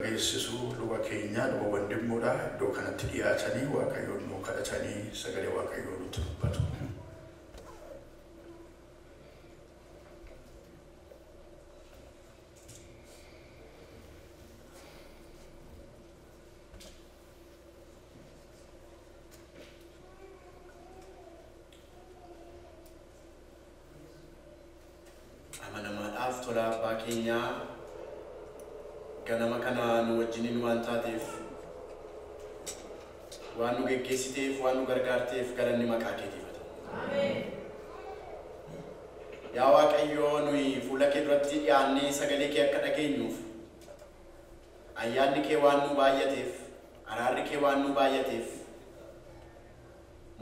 Geessisu luba keenya luba Wandimmuudha. Iddoo kanatti dhiyaatanii Waaqayyoon nuu kadhatanii sagalee Waaqayyoo nutti dubbatu. Amanamaadhaaf tola abbaa keenyaa ganama kana nu wajjiniin waan taateef, waan nu geggeessiteef, waan nu gargaarteef galanni maqaa keetiif haa ta'u. Yaa Waaqayyoo, nuyi fuula kee duratti dhiyaannee sagalee kee akka dhageenyuuf ayyaanni kee waan nu baay'ateef, araarri kee waan nu baay'ateef,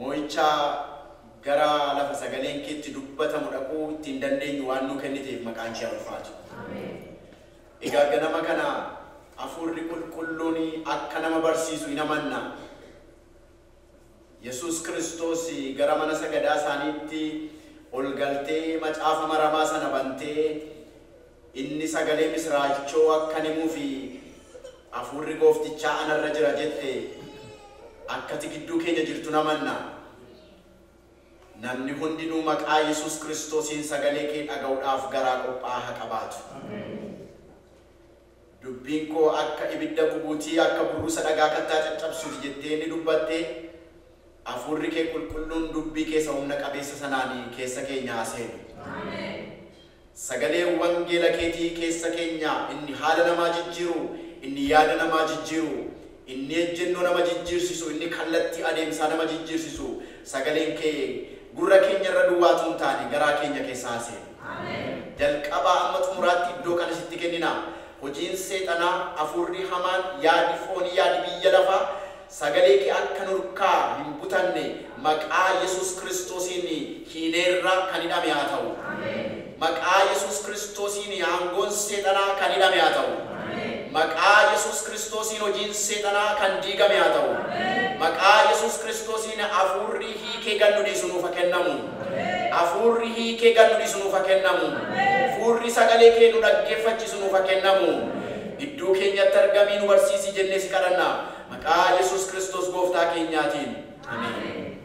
moo'icha gara lafa sagaleen keetti dubbatamu dhaquu ittiin dandeenyu waan nu kenniteef maqaan kee haa ulfaatu. Egaa ganama kana hafuurri qulqulluun akka nama barsiisu hin amanna. Yesuus Kiristoos gara mana sagadaa isaaniitti ol galtee macaafa maramaa sana bantee inni sagalee misiraachoo akka himuu fi hafuurri gooftichaa anarra jira jette akkati gidduu keenya jirtu namanna. Namni hundinuu maqaa Yesuus Kiristoosiin sagalee kee dhaga'uudhaaf garaa qophaa'aa haa qabaatu. Dubbiin koo akka ibidda gubuutii akka burruusa dhagaa kattaa caccabsuuti jettee inni dubbatte, hafuurri kee qulqulluun dubbii keessa humna qabeessa sanaanii keessa keenya haa seenu. Sagalee wangeela keetii keessa keenya inni haala namaa jijjiiru, inni yaada namaa jijjiiru, inni ejjennoo nama jijjiirsisu, inni kallattii adeemsaa nama jijjiirsisu, sagaleen kee gurra keenya irra duwwaatu hin taane garaa keenya keessa haa seenu. Jalqabaa amma xumuraatti iddoo kana sitti kennina. Hojiin seexanaa, hafuurri hamaan, yaadi foonii, yaadi biyya lafaa sagalee kee akka nurkaa hin butanne maqaa Yesuus Kiristoosiin hiineerra kan hidhame haa ta'u. Maqaa Yesuus Kiristoosiin aangoon seexanaa kan hidhame haa ta'u. Maqaa Yesuus Kiristoosiin hojiin seexanaa kan diigame haa ta'u. Maqaa Yesuus Kiristoosiin hafuurri hiikee gannu dhiisu nuuf haa kennamu. Hafuurri hiikee gannu dhiisu nuuf haa kennamu. Hafuurri sagalee kee nu dhaggeeffachiisu nuuf haa kennamu. Gidduu keenyatti argamii nu barsiisi jennee si kadhanna. Maqaa Yesuus Kiristoos gooftaa keenyaatiin. Ameen.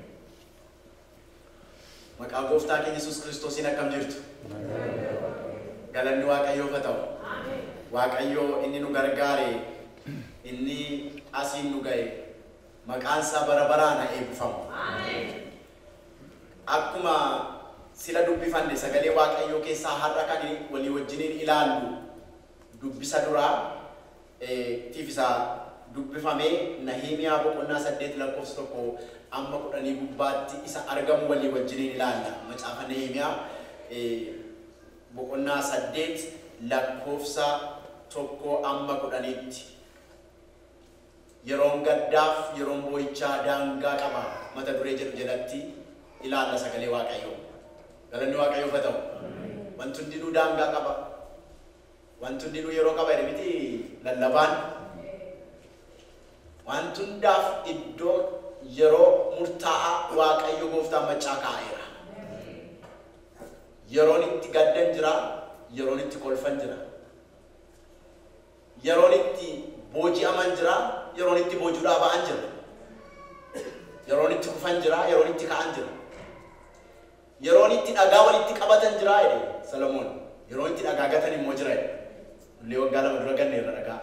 Maqaa gooftaa keenya Yesuus Kiristoosiin akkam jirtu? Galanni Waaqayyoof haa ta'u. Waaqayyoo inni nu gargaare, inni asiin nu ga'e, maqaan isaa bara baraan haa eebbifamu. Akkuma sila dubbifanne sagalee Waaqayyoo keessaa har'a kan walii wajjiniin ilaallu dubbisa duraa tiif isa dubbifamee Nahimiyaa boqonnaa 8 lakkoofsa 1 amma 10 gubbaatti isa argamu walii wajjiniin ilaalla. Macaafa Nahimiyaa boqonnaa 8 lakkoofsa 1 amma 10tti. Yeroon gaddaaf yeroon boo'ichaa daangaa qaba mata duree jedhu jalatti ilaalla sagalee Waaqayyoo. Galanni Waaqayyoof haa ta'u. Wanti hundinuu daangaa qaba. Wanti hundinuu yeroo qaba jedhe miti lallabaan. Wanti hundaaf iddoo yeroo murtaa'aa Waaqayyo gooftaan maccaa kaa'eera. Yeroon itti gaddan jira, yeroon itti kolfan jira. Yeroon itti booji'aman jira, yeroon itti boojuudhaa ba'an jira. Yeroon itti kufan jira, yeroon itti ka'an jira. Yeroon itti dhagaa walitti qabatan jira jedhe Salomoon. Yeroon itti dhagaa gatan immoo jira jedhe. Illee waggaa 2 dura ganneerra dhagaa.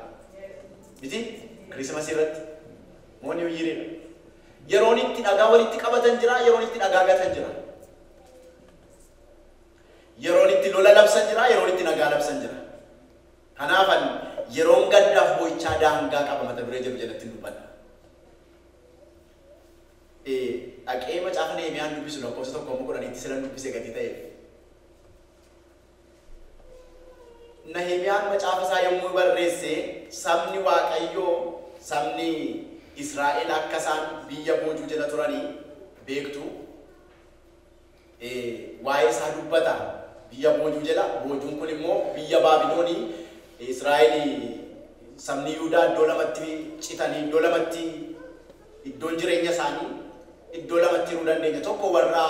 Miti? Kiriismasii irratti. Moo Niw Yiiriidha. Yeroon itti dhagaa walitti qabatan jira, yeroon itti dhagaa gatan jira. Yeroon itti lola labsan jira, yeroon itti nagaa labsan jira. Kanaafan yeroon gaddaaf boo'ichaa daangaa qaba mata duree jedhu jalatti dubbadha. Dhaqee macaafa Nehemiyaan dubbisu lakkoofsa 1 amma 10tti sila dubbise gadi ta'eef. Nehemiyaan macaafa isaa yommuu barreesse sabni Waaqayyoo, sabni Israa'el akka isaan biyya boojuu jala turanii beektu. Waa'ee isaa dubbata. Biyya boojuu jala, boojuun kun immoo biyya Baabiloonii. Israa'el sabni Yihudaa iddoo lamatti citanii, iddoo lamatti iddoon jireenya isaanii iddoo lamatti hiruu dandeenya. Tokko warra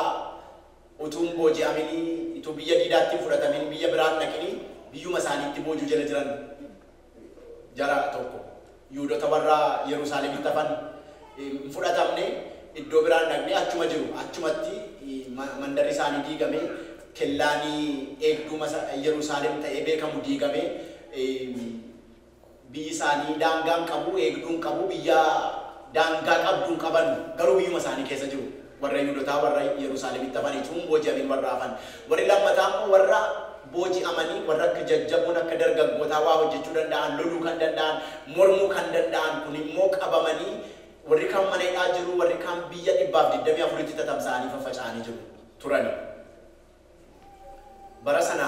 utuu hin booji'aminii, utuu biyya diidaatti hin fudhatamin, biyya biraan dhaqinii biyyuma isaaniitti boojuu jala jiran Jara tokko Yihudoota warra Yerusaalemitti hafan hin fudhatamne, iddoo biraan dhaqne, achuma jiru. Achumatti mandarri isaanii diigame, kellaanii eegduu Yerusaalem ta'ee beekamu diigame, biyyi isaanii daangaan qabu, eegduun qabu, biyya daangaa qabduun qaban, garuu biyyuma isaanii keessa jiru. Warra Yihudotaa warra Yerusaalemitti hafanii tun booji'amin warra hafan. Warri lammataa immoo warra booji'amanii, warra akka jajjaboon, akka dargaggootaa waa hojjechuu danda'an, loluu kan danda'an, mormuu kan danda'an, kun immoo qabamanii warri kaan mana hidhaa jiru, warri kaan biyya 124tti tatamsa'anii faffaca'anii jiru turani. Bara sana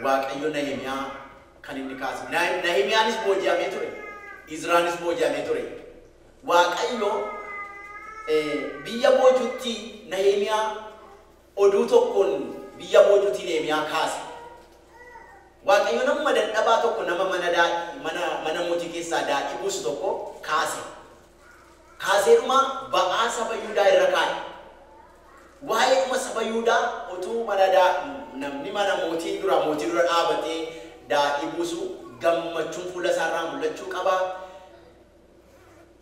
Waaqayyo Nahimiyaa kan inni kaase. Nahimiyaanis booji'amee ture. Izraanis booji'amee ture. Waaqayyo biyya boojuutti Nahimiyaa oduu tokkoon biyya boojuutti Nehemiyaa kaase. Waaqayyo nama dadhabaa tokko, nama mana daadhii, mana mootii keessaa daadhii buusu tokko kaase. Kaaseedhuma ba'aa saba Yihudaa irra kaa'e. Waa'eedhuma saba Yihudaa utuu mana namni mana mootii dura dhaabatee daadhii buusu gammachuun fuula isaarraa mul'achuu qaba.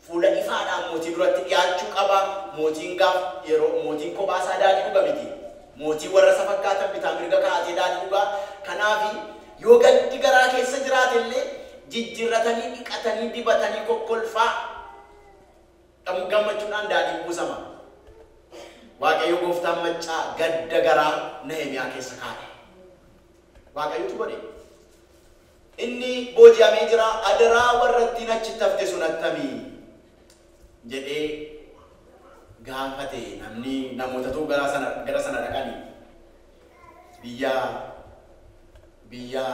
Fuula ifaadhaan mootii duratti dhiyaachuu qaba. Mootiin gaaf yeroo mootiin kophaa isaa daadhii dhuga miti. Mootii warra isa fakkaatan bitaa mirga kaa'atee daadhii dhugaa. Kanaaf yoo gaddi garaa keessa jiraate illee jijjiirratanii, dhiqatanii, dibatanii, kokkolfaa gammachuudhaan daadhiin buusama. Waaqayyo gooftaan maccaa gadda garaa Nehemiyaa keessa kaa'e. Waaqayyotu godhe. Inni booji'amee jira, adaraa warra ittiin achitti hafte sun attamii jedhee gaafate. Namni namootatu gara sana dhaqanii biyya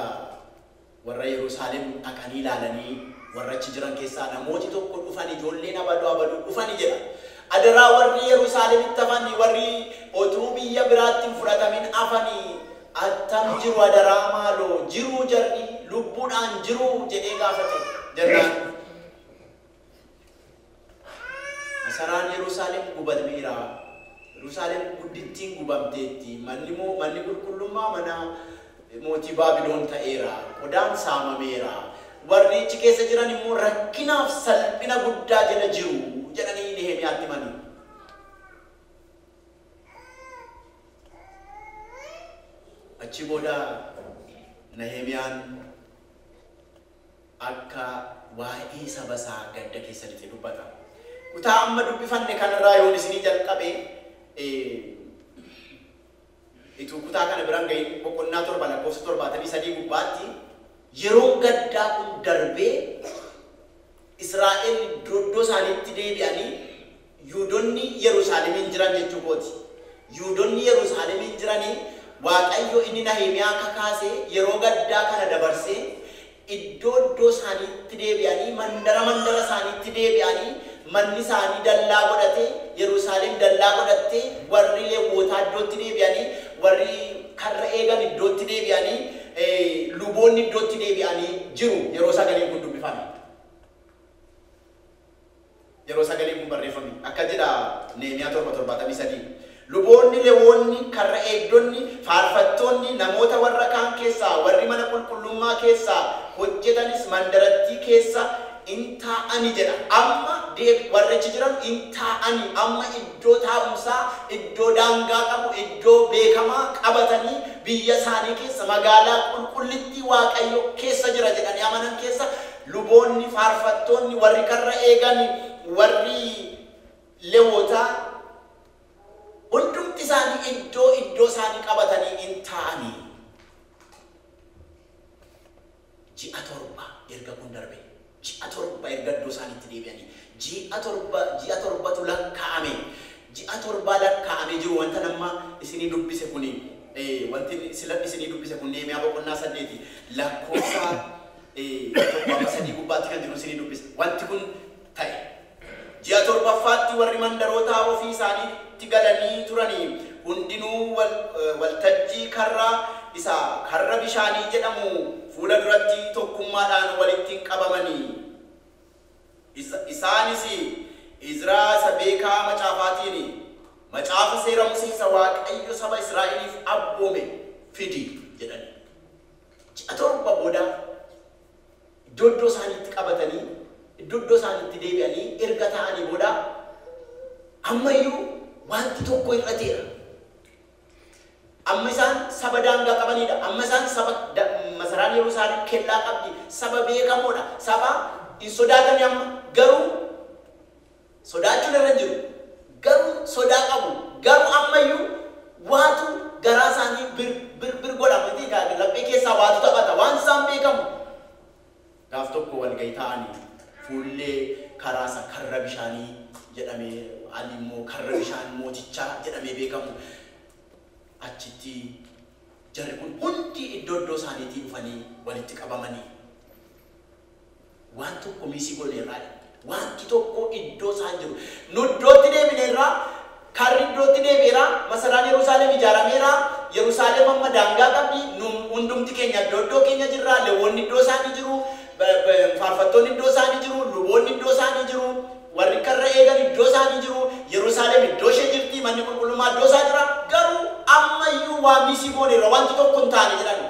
warra Yerusaalem dhaqanii ilaalanii warra achi jiran keessaa namooti tokko dhufan, ijoolleen abaluu abaluu dhufani jedha. Adaraa warri Yerusaalemitti hafanii, warri otuu biyya biraatti hin fudhatamin hafanii attam jiru, adaraa maaloo jiruu, jarri lubbuudhaan jiruu jedhee gaafate. Jennaan masaraan Yerusaalem gubameera. Yerusaalem guddittiin gubamteetti. Manni qulqullummaa mana mootii Baabiloon ta'eera. Qodaan saamameera. Warri achi keessa jiran immoo rakkinaaf salphina guddaa jala jiru jedhanii Nehemiyaatti himanii. Achi booda Nehemiyaan akka waa'ee saba isaa gadda keessa lixee dubbata. Kutaa amma dubbifanne kanarraa yoon isinii jalqabe, ituu kutaa kana biraan gahin boqonnaa 7 lakkoofsa 73 gubbaatti yeroo gaddaa kun darbee Israa'el iddoo isaaniitti deebi'anii Yihudoonni Yerusaalemiin jiran jechuu kooti. Yihudoonni Yerusaalemiin jiranii Waaqayyo inni Nahimiyaa kakaase yeroo gaddaa kana dabarsee iddoo iddoo isaaniitti deebi'anii, mandara mandara isaaniitti deebi'anii, manni isaanii dallaa godhate, Yerusaalem dallaa godhatte, warri Lewwotaa iddootti deebi'anii, warri karra eegan iddootti deebi'anii, luboonni iddootti deebi'anii jiru yeroo sagaleen kun dubbifame. Yeroo sagaleen kun barreeffame akka jedha Nehemiyaa 7:73. Luboonni, Lewwonni, karra eegdonni, faarfattoonni, namoota warra kaan keessaa, warri mana qulqullummaa keessaa hojjetanis mandarattii keessa in taa'ani jedha. Amma warri achi jiran in taa'ani. Amma iddoo taa'umsaa, iddoo daangaa qabu, iddoo beekamaa qabatanii biyya isaanii keessa, magaalaa qulqullittii Waaqayyo keessa jira jedhanii amanan keessa luboonni, faarfattoonni, warri karra eegan, warri Lewwotaa hundumti isaanii iddoo iddoo isaanii qabatanii in taa'anii. Ji'a 7 erga kun darbe, ji'a 7 erga iddoo isaaniitti deebi'anii, ji'a 7tu lakkaa'ame, ji'a 7 lakkaa'amee jiru. Wanta nama isinii dubbise kuni, wanti isinii dubbise kun Nehemiyaa boqonnaa 8 lakkoofsa 1-3 gubbaatti kan jiru isinii dubbise. Wanti kun ta'e. Ji'a 7ffaatti warri mandaroota ofii isaaniitti galanii turanii hundinuu waltajjii karra isa karra bishaanii jedhamu fuula duratti tokkummaadhaan walitti qabamanii. Isaanis Izraa isa beekaa macaafaatiin macaafa seera Musee isa Waaqayyo saba Israa'eliif abboome fidi jedhani. Ji'a 7 booda Iddoo isaaniitti qabatanii iddoo isaaniitti deebi'anii erga ta'anii booda ammayyuu wanti tokko hir'ateera. Amma isaan saba daangaa qabanidha. Amma isaan saba masaraan Yerusaalem kellaa qabdi. Saba beekamoodha. Saba hin sodaatani amma garuu sodaachuun irra hin jiru. Garuu sodaa qabu. Garuu ammayyuu waatu garaa isaanii bir bir bir godha. Miti laphee keessaa waatu taphata. Waan isaan beekamu. Gaaf tokko walgahii ta'anii fuullee karaa isa karra bishaanii jedhamee ani immoo karra bishaan mootichaa jedhamee beekamu. Achitti jarri kun hundi iddoo iddoo isaaniitii dhufanii walitti qabamanii waan tokko miisii godheerraa wanti tokko iddoo isaan jiru. Nu iddootti deebineerraa karri iddootti deebi'eera masaraan Yerusaalem ijaarameera Yerusaalem amma daangaa qabdi hundumti keenya iddoo iddoo keenya jirra leewwonni iddoo isaanii jiru faarfattoonni iddoo isaanii jiru luboonni iddoo isaanii jiru warri karra eegan iddoo isaanii jiru Yerusaalem iddoo ishee jirti manni qulqullummaa iddoo isaa jira garuu ammayyuu waa miisii gooneerra wanti tokko hin taane jedhan.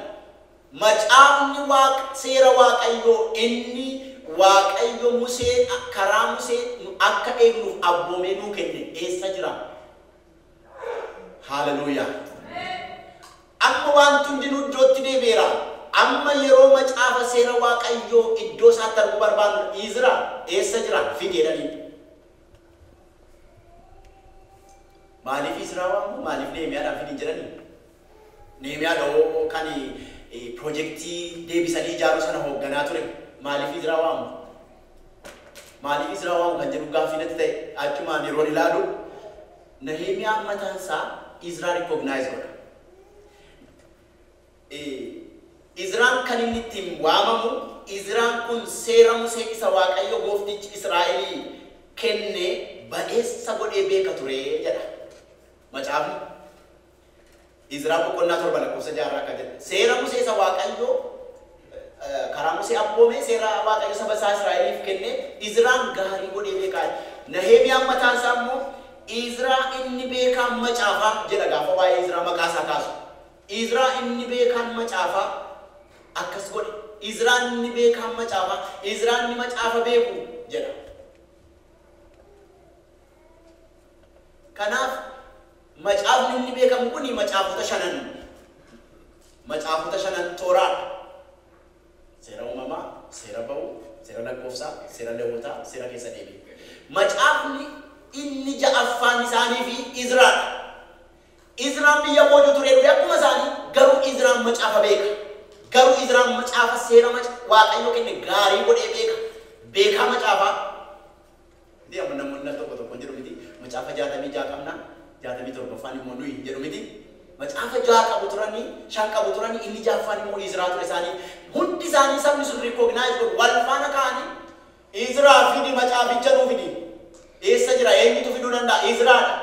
Macaafni seera Waaqayyoo inni Waaqayyo Musee karaa Musee akka eegnuuf abboomee nuu kenne eessa jira? Haleluuyaa. Amma wanti hundinuu iddootti deebi'eera. Amma yeroo macaafa seera Waaqayyoo iddoo isaatti arguu barbaannu Izraa eessa jira? Fidi jedhanii. Maaliif Izraa waamu? Maaliif Nehemiyaadhaan fidi jedhanii? Nehemiyaadha kan piroojeektii deebisanii ijaaruu sana hoogganaa ture. Maaliif Izraa waamu? Maaliif Izraa waamu kan jedhu gaaffii natti ta'e achumaan yeroo ilaalu Nehemiyaan mataan isaa Izraa recognize godha. Izraan kan inni ittiin waamamu Izraan kun seera Musee isa Waaqayyo gooftichi Israa'elii kenne ba'eessa godhee beeka ture jedha. Macaafni Izraa boqonnaa 7 lakkoofsa 6 akka jedha. Seera Musee isa Waaqayyo karaa Musee abboomee seera Waaqayyo saba isaa Israa'eliif kenne Izraan gaarii godhee beekaa. Nehemiyaan mataan isaa immoo Izraa inni beekaan macaafaa jedha gaafa waa'ee Izraa maqaa isaa kaasu. Izraa inni beekaan macaafaa akkas godhe. Izraan inni beekaan macaafaa, Izraan inni macaafa beeku jedha. Kanaaf macaafni inni beekamu kun macaafota shanan. Macaafota shanan tooraadha. Seera uumamaa, seera ba'uu, seera lakkoofsaa, seera lewwotaa, seera keessa deebi'u. Macaafni inni ja'affaan isaanii fi Izraadha. Izraan biyya boojuu ture dhufe akkuma isaanii garuu Izraan macaafa beeka. Garuu Izraan macaafa seera Waaqayyoo kenne gaarii godhee beeka. Beekaa macaafaa. Miti amma namoonni tokko tokko jedhu miti macaafa 66 qabna 67ffaan immoo nuyi jedhu miti. Macaafa 6 qabu turanii 5 qabu turanii inni 6ffaan immoo Izraa ture isaanii. Hundi isaanii sabni sun recognize godhu wal faana ka'anii Izraa fidi macaaficha nuu fidi. Eessa jira? Eenyutu fiduu danda'a? Izraadha.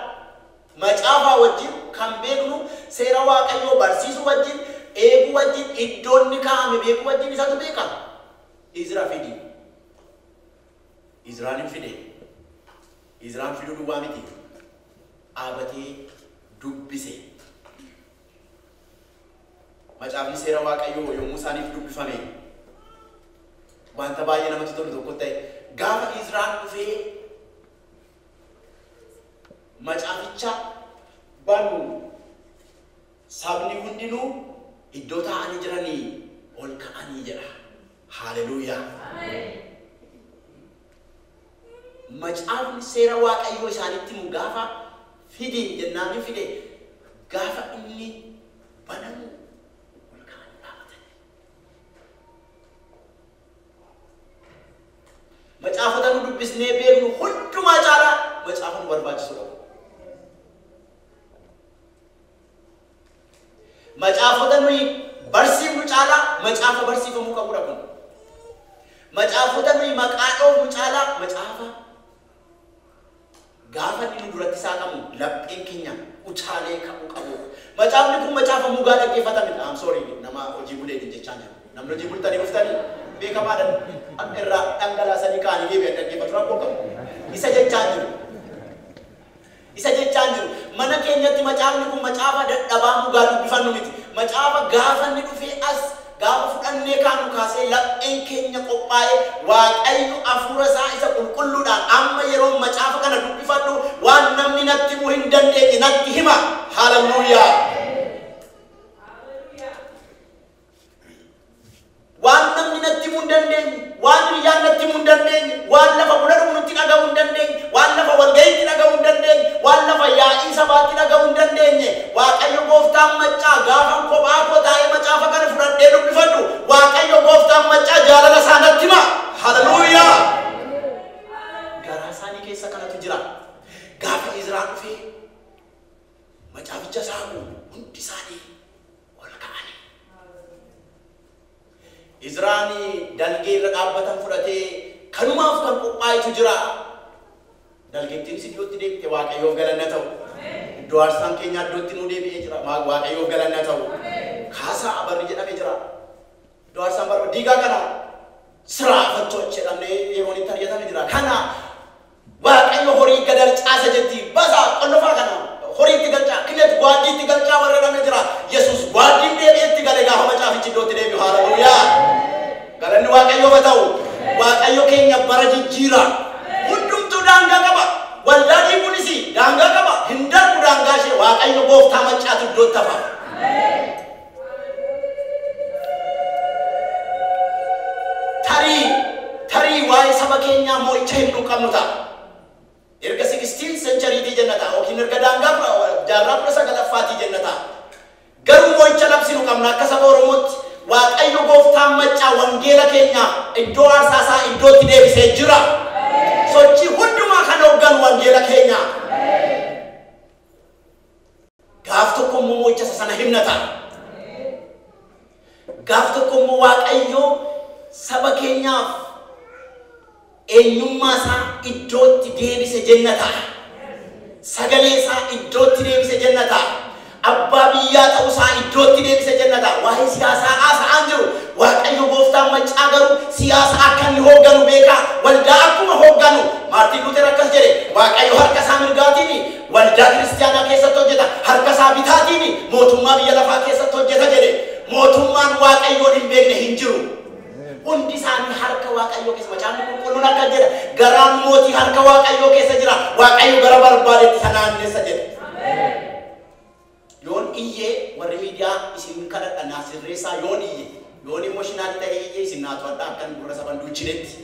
Macaafaa wajjin kan beeknu seera Waaqayyoo barsiisuu wajjin eeguu wajjin iddoo inni kaa'ame beekuu wajjin isatu beeka. Izraa fidi. Izraan hin fide. Izraan fiduu duwwaa miti. Dhaabatee dubbise. Macaafni seera Waaqayyoo yommuu isaaniif dubbifame wanta baay'ee namatti tolu tokko ta'e gaafa Izraan dhufee macaaficha banu sabni hundinuu iddoo taa'anii jiranii ol ka'anii jedha. Haleluuyaa. Macaafni seera Waaqayyoo isaanitti himu gaafa fidi jennaan fide gaafa inni banamu ol ka'anii dhaabatan. Macaafota nu dubbisnee beeknu hundumaa caalaa macaafa nu barbaachisudha. Macaafota nuyi barsiifnu caalaa macaafa barsiifamuu qabudha kun. Macaafota nuyi maqaa dhoofnu caalaa macaafa gaafa inni nu duratti saaqamu lapheen keenya utaalee ka'uu qabu. Macaafni kun macaafa mugaa dhaggeeffatamedha. I'm sorry nama hojii buleetiin jechaa jiru. Namni hojii bultanii dhuftanii beekamaadhaan irraa dhangalaasanii ka'anii deebi'an dhaggeeffatu rakkoo qabu. Isa jechaa jiru. Isa jechaa jiru. Mana keenyatti macaafni kun macaafa dadhabaa mugaa dubbifannu miti. Macaafa gaafa inni dhufee as gaafa fudhannee kaanu kaasee lapheen keenya qophaa'ee Waaqayyo hafuura isaa isa qulqulluudhaan amma yeroo macaafa kana dubbifadhu waan namni natti himuu hin dandeenye natti hima. Haleluuyaa. Waan namni natti himuu hin dandeenye, waan hiriyyaan natti himuu hin dandeenye, waan lafa buna dhugu nutti dhaga'uu hin dandeenye, waan lafa walga'iitti dhaga'uu hin dandeenye, waan lafa yaa'ii sabaatti dhaga'uu hin dandeenye. Waaqayyo gooftaan maccaa gaafa kophaa koo taa'ee macaafa kana fudhadhee dubbifadhu Waaqayyo gooftaan maccaa jaalala isaa natti hima. Haleluuyaa. Garaa isaanii keessa kanatu jira. Gaafa Izraan dhufee macaaficha saaqu hundi isaanii ol ka'anii. Izraan dalgee irra dhaabbatan fudhatee kanumaaf kan qophaa'etu jira. Dalgeettiinis iddootti deebite Waaqayyoof galanna ta'u. Iddoo aarsaan keenya iddootti nuu deebi'ee jira. Waaqayyoof galanna ta'u. Kaasaa barri jedhamee jira. Iddoo aarsaan barba diigaa kana siraa fachoch jedhamee yeroon itti ari'atame jira. Kana Waaqayyo horii gadarcaasa jetti basa qonnofaa kana horiitti galchaa kilet gwaaddiitti galchaa warra jedhamee jira. Yesuus gwaaddiin deebi'eetti gale gaafa macaafichi iddootti deebi'u. Haleluuyaa. Galanni Waaqayyoof haa ta'u. Waaqayyo keenya bara jijjiira. Hundumtuu daangaa qaba. Waldaa diiguunis daangaa qaba. Hin darbu daangaa ishee. Waaqayyo gooftaa maccaatu iddootti hafa. Tarii waa'ee saba keenyaa mo'icha hin qabnu ta'a. Erga 16th centurytii jenna ta'a yookiin erga daangaa jaarraa 19ffaatii jenna ta'a. Garuu mo'icha labsinu qabna akka saba Oromootti. Waaqayyo gooftaan maccaa wangeela keenya iddoo aarsaa isaa iddootti deebisee jira. Sochii hundumaa kan hoogganu wangeela keenya. Gaaf tokko immoo mo'icha isa sana himna ta'a. Gaaf tokko immoo Waaqayyo saba keenyaaf eenyummaa isaa iddootti deebise jenna ta'a. Sagalee isaa iddootti deebise jenna ta'a. Abbaa biyyaa ta'uu isaa iddootti deebise jenna ta'a. Waa'ee siyaasaa haasa'aan jiru. Waaqayyo gooftaan maccaa garuu siyaasa akka inni hoogganu beekaa. Waldaa akkuma hoogganu Maartiin Luuter akkas jedhe, Waaqayyo harka isaa mirgaatiin waldaa kiristiyaanaa keessatti hojjeta, harka isaa bitaatiin mootummaa biyya lafaa keessatti hojjeta jedhe. Mootummaan Waaqayyoon hin beekne hin jiru. Hundi isaanii harka Waaqayyoo keessa. Macaafni qulqulluun akka jedha, garaan mootii harka Waaqayyoo keessa jira. Waaqayyo gara barbaadetti isa naannessa jedhe. Yoon iyyee warri miidiyaa isin kadhadha naa sirreessaa yoon iyye, yoon emooshinaalii ta'ee iyyee isin naa to'adha akkan gurra saban duuchinetti.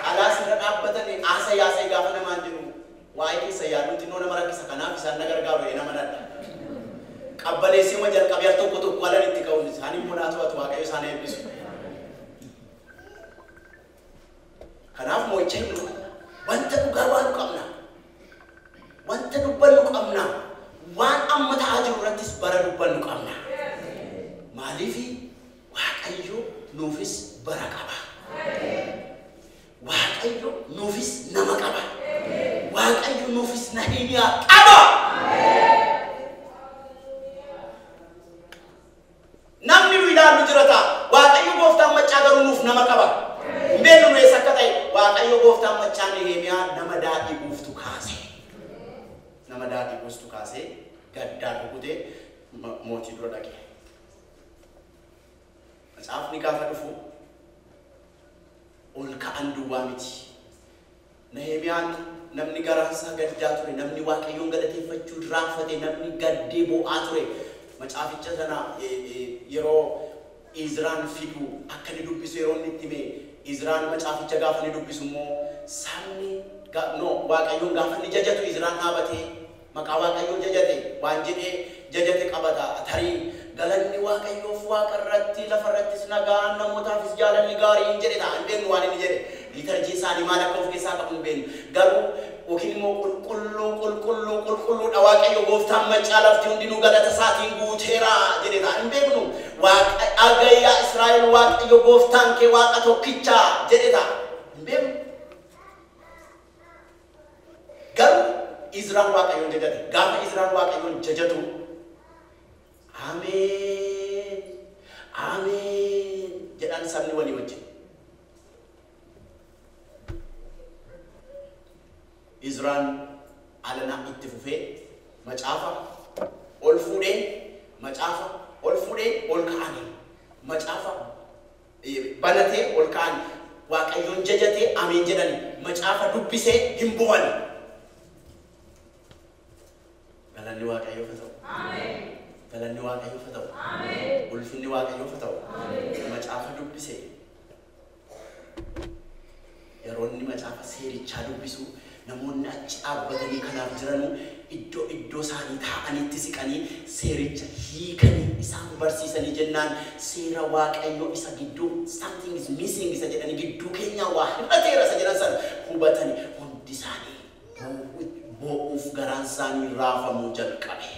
Alaa sirra dhaabbatanii haasa yaasee gaafa namaan jiru waa'ee keessa yaaduu xinnoo nama rakkisa kanaaf isaan na gargaaru nama nadha. Qabbaneessuma jalqabee al tokko tokko alan itti ka'uun isaan immoo naa to'atu Waaqayyo isaan eebbisu. Kanaaf mo'icha hin qabna. Wanta dhugaa baanu qabna. Wanta dubbannu qabna. Waan amma ta'aa jiru irrattis bara dubbannu qabna. Maaliif Waaqayyo nuufis bara qaba. Waaqayyo nuufis nama qaba. Waaqayyo nuufis Nehemiyaa qaba. Namni nu ilaallu jira ta'a. Waaqayyo gooftaan maccaa garuu nuuf nama qaba. Hin beeknu nu eessa akka ta'e. Waaqayyo gooftaan maccaa Nehemiyaa nama daadhii buuftu kaase. Nama daadhii buustu kaasee gaddaan rukutee mootii dura dhaqe. Macaafni gaafa dhufu ol ka'an duwwaa miti. Nehemiyaan namni garaan isaa gaddaa ture, namni Waaqayyoon galateeffachuu raanfate, namni gaddee boo'aa ture. Macaaficha sana yeroo Izraan fidu akka inni dubbisu yeroo inni itti hime, Izraan macaaficha gaafa inni dubbisu immoo sabni Waaqayyoon gaafa inni jajatu Izraan dhaabatee maqaa Waaqayyoo jajate waan jedhee jajate qabata. Tarii galanni Waaqayyoof waaqa irratti lafa irrattis nagaan namootaafis jaalalli gaariin jedhe ta'a. Hin beeknu waan inni jedhe. Litarjii isaanii maal akka of keessaa qabu hin beeknu. Garuu yookiin immoo qulqulluu qulqulluu qulqulluudha Waaqayyo gooftaan maccaa lafti hundinuu galata isaatiin guuteera jedhe ta'a. Hin beeknu. Waaqa dhagayyaa Israa'el Waaqayyo gooftaan kee Waaqa tokkicha jedhe ta'a. Hin beeknu. Garuu Izraan Waaqayyoon jajate. Gaafa Izraan Waaqayyoon jajatu Ameen Ameen jedhan sabni walii wajjin. Izraan Itti fufee macaafa ol fuudhee macaafa ol fuudhee ol ka'anii macaafa banatee ol ka'anii Waaqayyoon jajatee ameen jedhanii macaafa dubbisee hin bo'ani. Galanni Waaqayyoof haa ta'u. Galanni Waaqayyoof haa ta'u. Ulfinni Waaqayyoof haa ta'u. Macaafa dubbisee yeroo inni macaafa seerichaa dubbisu namoonni achi dhaabbatanii kanaaf jiranuu iddoo iddoo isaanii taa'anitti siqanii seericha hiikanii isaan barsiisanii jennaan seera Waaqayyoo isa gidduu something is missing isa jedhanii gidduu keenyaa waa hir'ateera isa jedhan sana hubatanii hundi isaanii boo'uuf garaan isaanii raafamuu jalqabe.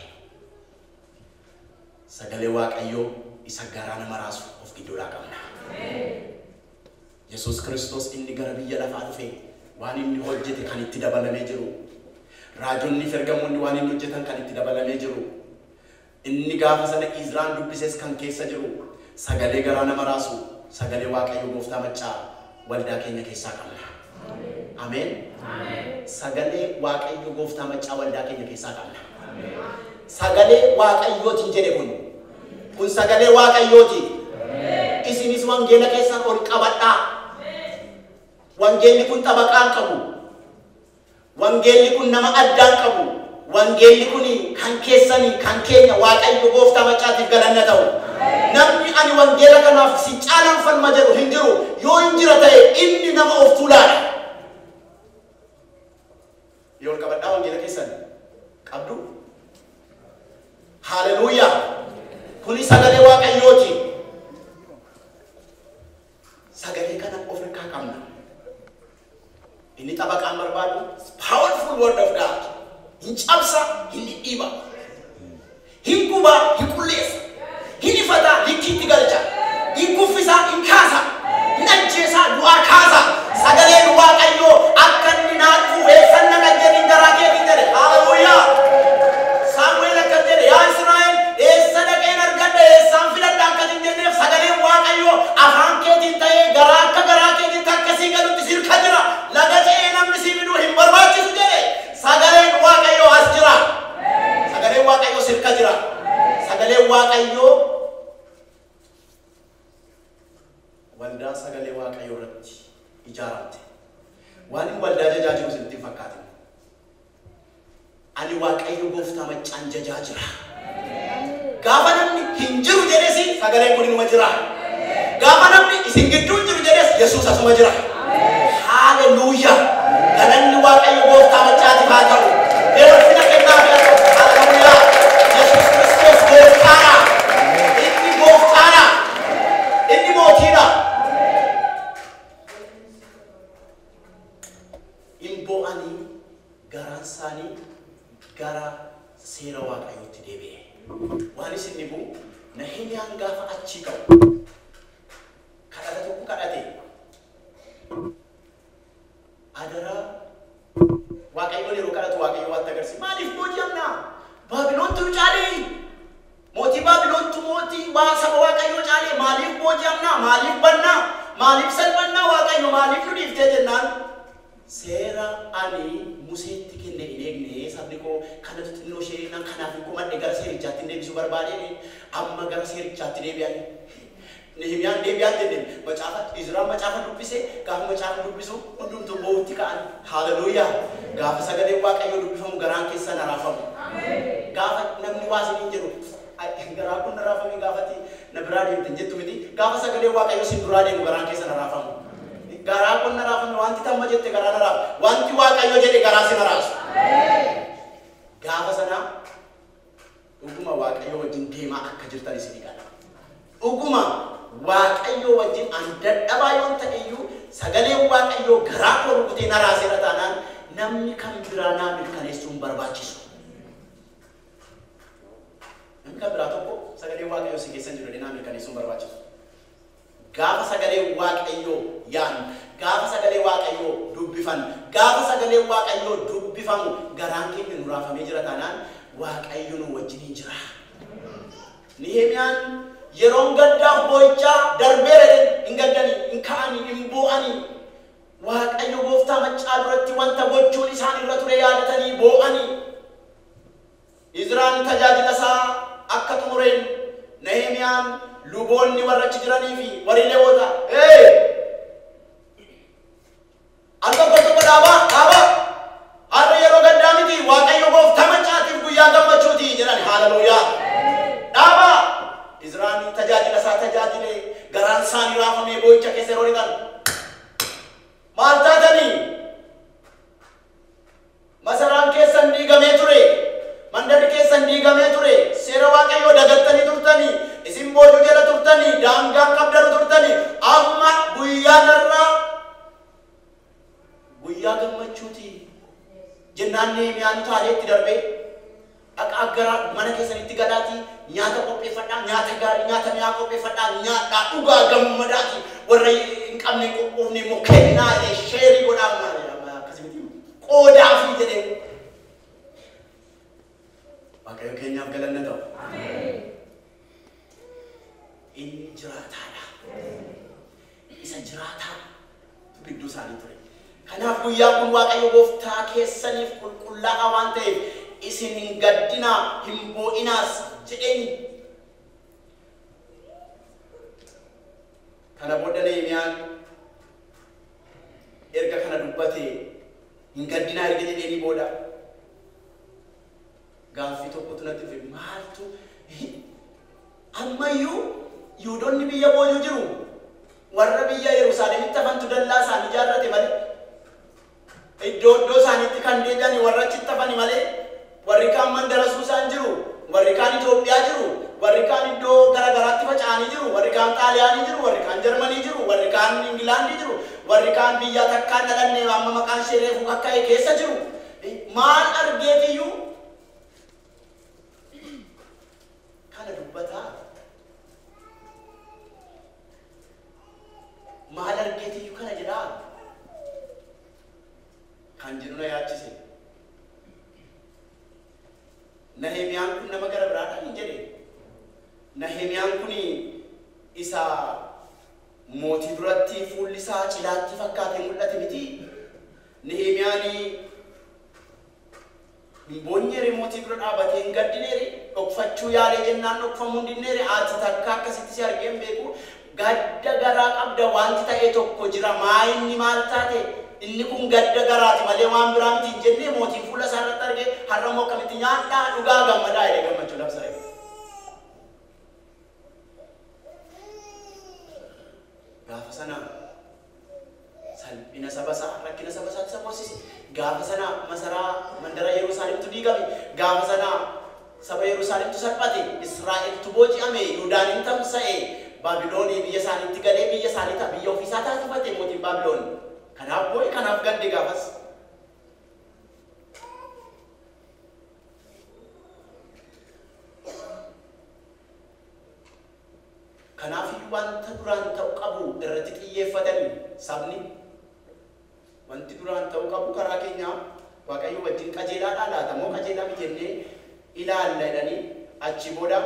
Sagalee Waaqayyoo isa garaa nama raasu of gidduudhaa qabna. Yesuus Kiristoos inni gara biyya lafaa dhufe waan inni hojjete kan itti dabalamee jiru. Raajonni fi ergamoonni waan inni hojjetan kan itti dabalamee jiru. Inni gaafa sana Izraan dubbises kan keessa jiru. Sagalee garaa nama raasu, sagalee Waaqayyoo gooftaa maccaa waldaa keenya keessaa qabna. Ameen. Sagalee Waaqayyoo gooftaa maccaa waldaa keenya keessaa qabna. Sagalee Waaqayyootiin jedhe kun. Kun sagalee Waaqayyooti. Isinis wangeela keessan ol qabadhaa. Wangeelli kun xabaqaa hin qabu. Wangeelli kun nama addaa hin qabu. Wangeelli kun kan keessanii kan keenya Waaqayyo gooftaa maccaatiif galanna ta'u. Namni ani wangeela kanaaf si caalaan falma jedhu hin jiru. Yoo hin jira ta'e inni nama of tuulaadha. Yoo ol qabadhaa wangeela keessan qabdu. Haleluuyaa. Kuni sagalee Waaqayyooti. Sagalee kana of harkaa qabna. Inni xabaqaan barbaadu powerful word of God. Hin cabsa, hin dhidhiiba. Hin guba, hin qulleessa. Hin ifata, likkiitti galcha. Hin kuffisa, hin kaasa. Hin ajjeesa, du'aa kaasa. Sagaleen Waaqayyoo akka inni naa dhufu eessan naqa jedhin garaa keetiin jedhe. Haleluuyaa. Saamu'eel akkas jedhe, yaa Israa'el eessa dhaqeen argadha, eessaan filadha akkas hin jenneef sagaleen Waaqayyoo afaan keetiin ta'ee garaa akka garaa keetiitti akkasii galutti sirka jira. Laga ce'ee namni si fiduu hin barbaachisu jedhe. Sagaleen Waaqayyoo as jira. Sagaleen Waaqayyoo sirka jira. Sagaleen Waaqayyoo waldaa sagalee Waaqayyoo irratti ijaaramte. Waan inni waldaa jajaa jiru isinitti hin fakkaatin. Ani Waaqayyo gooftaa maccaan jajaa jira. Gaafa namni hin jiru jedhes sagaleen kun inuma jira. Gaafa namni isin gidduu hin jiru jedhes Yesuus asuma jira. Haleluuyaa. Galanni Waaqayyo gooftaa maccaatiif haa ta'u. Mee ulfina kennaaf haa ta'u. Haleluuyaa. Yesuus Kiristoos gooftaadha. Inni gooftaadha. Inni mootiidha. Hin bo'anii garaan isaanii gara seera Waaqayyootti deebi'e. Waan isin dhibu Nahimiyaan gaafa achii qabu kadhata tokko kadhate. Adaraa Waaqayyoon yeroo kadhatu Waaqayyo waan agarsiisa. Maaliif booji'amna? Baabiloontu nu caalee? Mootii Baabiloontu mootii waa saba Waaqayyoo caalee? Maaliif booji'amna? Maaliif bannaa? Maaliif salphannaa Waaqayyo? Maaliif nu dhiiftee jennaan? Seera ani Museetti kenne hin eegne sabni koo kanatu xinnoo ishee nan kanaaf hin komadhe gara seerichaatti hin deebisuu barbaadeen amma gara seerichaatti deebi'an. Nehimiyaan deebi'an jenneen macaafa Izraan macaafa dubbise gaafa macaafa dubbisu hundumtuu boo'utti ka'an. Haleluuyaa. Gaafa sagaleen Waaqayyoo dubbifamu garaan keessan raafamu. Gaafa namni waa isiniin jedhu garaa kun raafame gaafati na biraa deemte jettu miti. Gaafa sagaleen Waaqayyoo sin duraa deemu garaan keessan raafamu. Garaa kun raafame wanti tamma jette garaa na raafa. Wanti Waaqayyo jedhe garaa sin raasu. Gaafa sana dhuguma Waaqayyo wajjin deemaa akka jirtan isinii gala. Dhuguma Waaqayyo wajjin an dadhabaa yoon ta'e iyyuu sagaleen Waaqayyoo garaa koo rukutee na raaseera taanaan namni kan biraa naa mirkaneessuu hin barbaachisu. Namni kan biraa tokko sagaleen Waaqayyoo si keessa hin jiru jedhee naa mirkaneessuu hin barbaachisu. Gaafa sagalee Waaqayyoo yaadnu, gaafa sagalee Waaqayyoo dubbifan, gaafa sagalee Waaqayyoo dubbifamu garaan keenya nu raafamee jira taanaan Waaqayyo nu wajjin hin jira. Nehemiyaan yeroon gaddaaf boo'ichaa darbeera jedhe hin gaddanii, hin ka'anii, hin boo'anii. Waaqayyo gooftaa maccaa duratti wanta gochuun isaan irra ture yaadatanii boo'anii. Izraan tajaajila isaa akka xumureen Nehemiyaan luboonni warra achi jiranii fi warri Leewwotaa al tokko tokko dhaabaa dhaabaa har'a yeroo gaddaa miti Waaqayyo gooftaa macaatiif guyyaa gammachuuti jedhan. Haleluuyaa. Dhaabaa Izraan tajaajila isaa tajaajilee garaan isaanii raafamee boo'icha keessa yeroo lixan maal taatanii? Masaraan keessan diigamee ture, mandarri keessan diigamee ture, seera Waaqayyoo dagattanii turtanii, isin boojuu jala turtanii, daangaa qabdanu turtanii, amma guyyaan har'aa guyyaa gammachuuti jennaan Nehemiyaan utaalee itti darbee dhaqa gara mana keessanitti galaatii nyaata qopheeffadhaa, nyaata gaarii, nyaata mi'aa qopheeffadhaa, nyaadhaa, dhugaa gammadaati, warra hin qabne hin qophoofne immoo kennaa jedhee sheerii godhaa akkasumatti qoodaafii jedhee. Waaqayyo keenyaaf galanna ta'u. Inni jiraataadha. Isa jiraataa gidduu isaanii ture. Kanaaf guyyaa kun Waaqayyo gooftaa keessaniif qulqullaa'aa waan ta'eef isin hin gaddinaa hin boo'inaas jedheeni. Kana booda Nehemiyaan erga kana dubbatee hin gaddinaa erga jedheeni booda gaaffii tokkotu natti dhufe. Maaltu ammayyuu Yihuudoonni biyya boojuu jiru, warra biyya Yerusaalemitti hafantu dallaa isaanii ijaarrate malee iddoo iddoo isaaniitti kan deebi'an warra achitti hafani malee warri kaan mandara Suusaan jiru, warri kaan Itoophiyaa jiru, warri kaan iddoo garaagaraatti faca'anii jiru, warri kaan Xaaliyaanii jiru, warri kaan Jarmanii jiru, warri kaan Ingilaandii jiru, warri kaan biyya takkaan dhalanne amma maqaan ishee reefuu kakka'e keessa jiru. Maal argeetiyyuu kana dubbataa? Maal argeetiyyuu kana jedhaa? Kan jedhu na yaachise. Nehemiyaan kun nama gara biraadhaan hin jedhe. Nehemiyaan kun isa mootii duratti fuulli isaa cilaatti fakkaatee mul'ate miti. Nehemiyaan hin boonyeere, mootii dura dhaabatee hin gaddineere, dhokfachuu yaalee jennaan dhokfamuu hin dinneere. Ati takka akkasitti si argee hin beeku. Gadda garaa qabda, wanti ta'e tokko jira. Maa inni maal taate? Inni kun gadda garaati malee waan biraa miti hin jennee mootiin fuula isaa irratti argee har'a immoo akkamitti nyaadhaa dhugaa gammadaa jedhee gammachuu labsa. Gaafa sana salphina saba isaa, rakkina saba isaatti isa boosise. Gaafa sana masaraa mandara Yerusaalemtu diigame. Gaafa sana saba Yerusaalemtu salphate. Israa'eltu booji'ame. Yihuudaan hin tamsa'e. Baabiloonii biyya isaaniitti galee biyya isaanii ta'a biyya ofiisaa taasifate mootiin Baabiloon. Kanaaf boo'e, kanaaf gadde gaafas. Kanaaf iyyuu wanta duraan ta'u qabu irratti xiyyeeffatanii sabni wanti duraan ta'u qabu karaa keenyaa Waaqayyo wajjin qajeelaadhaa laata moo qajeelaa miti jennee ilaalla jedhanii achi booda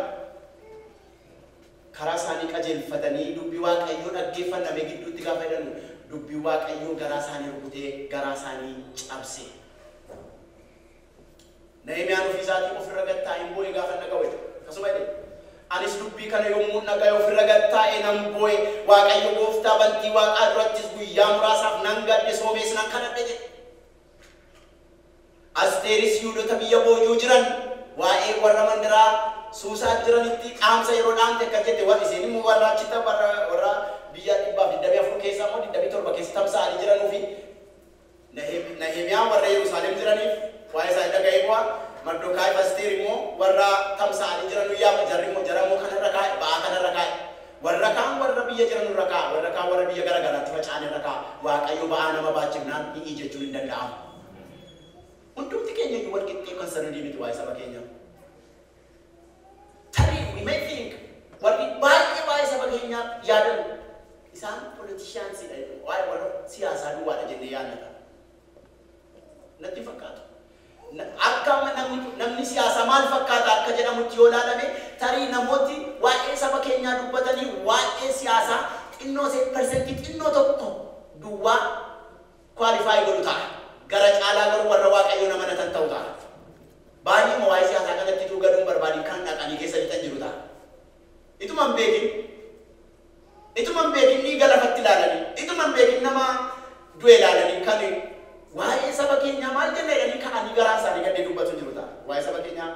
karaa isaanii qajeelfatanii dubbii Waaqayyoo dhaggeeffanname gidduutti gaafa jedhanu dubbii Waaqayyoo garaa isaanii rukutee garaa isaanii cabse. Nehemiyaan ofii isaatii ofirra gattaa'ee hin boo'e gaafa dhaga'u jedhe. Akkasuma jedhe. Anis dubbii kana yommuu dhaga'e ofirra gattaa'ee nan boo'e. Waaqayyo gooftaa bantii waaqaa durattis guyyaa muraasaaf nan gadde, soomees nan kadhadhe jedhe. Asteeris Yihuudoota biyya boojuu jiran waa'ee warra mandaraa Suusaa jiranitti dhaamsa yeroo dhaamte akka jette warri isheen immoo warra achitti warra biyya 124 keessa immoo 27 keessa tamsa'anii jiranuu fi Nehemiyaan warra Yerusaalem jiraniif waa'ee isaanii dhaga'ee bu'aa. Mardokaayi fi Asteer immoo warra tamsa'anii jiranuu yaama jarri immoo jara immoo kanarra kaa'e ba'aa kanarra kaa'e. Warra kaan warra biyya jiranurra kaa'a, warra kaan warra biyya gara garaatti faca'an irra kaa'a. Waaqayyo ba'aa nama baachifnaan hi'ii jechuun hin danda'amu. Hundumti keenya iyyuu wal qixxee kan sanadii miti waa'ee saba keenyaa. Tarii we may think warri baay'ee waa'ee saba keenyaa yaadan isaan politiciansidha, waa'ee warra siyaasaa duwwaadha jennee yaadna. Natti fakkaatu. Akka namni siyaasaa maal fakkaata akka jedhamutti yoo ilaalame tarii namooti waa'ee saba keenyaa dubbatanii waa'ee siyaasaa xinnoo persentii xinnoo tokko duwwaa kwaalifaayi godhu ta'a. Gara caalaa garuu warra Waaqayyoon amanatan ta'u ta'a. Baay'ee waa'ee siyaasaa kanatti ituu galuun barbaadin kan dhaqanii keessa lixan jiru ta'a. Ituma hin beekin dhiiga lafatti ilaalanii, ituma hin beekin nama du'e ilaalanii kan waa'ee saba keenyaa maal jenna jedhanii ka'anii garaan isaanii gaddee dubbatu jiru ta'a. Waa'ee saba keenyaa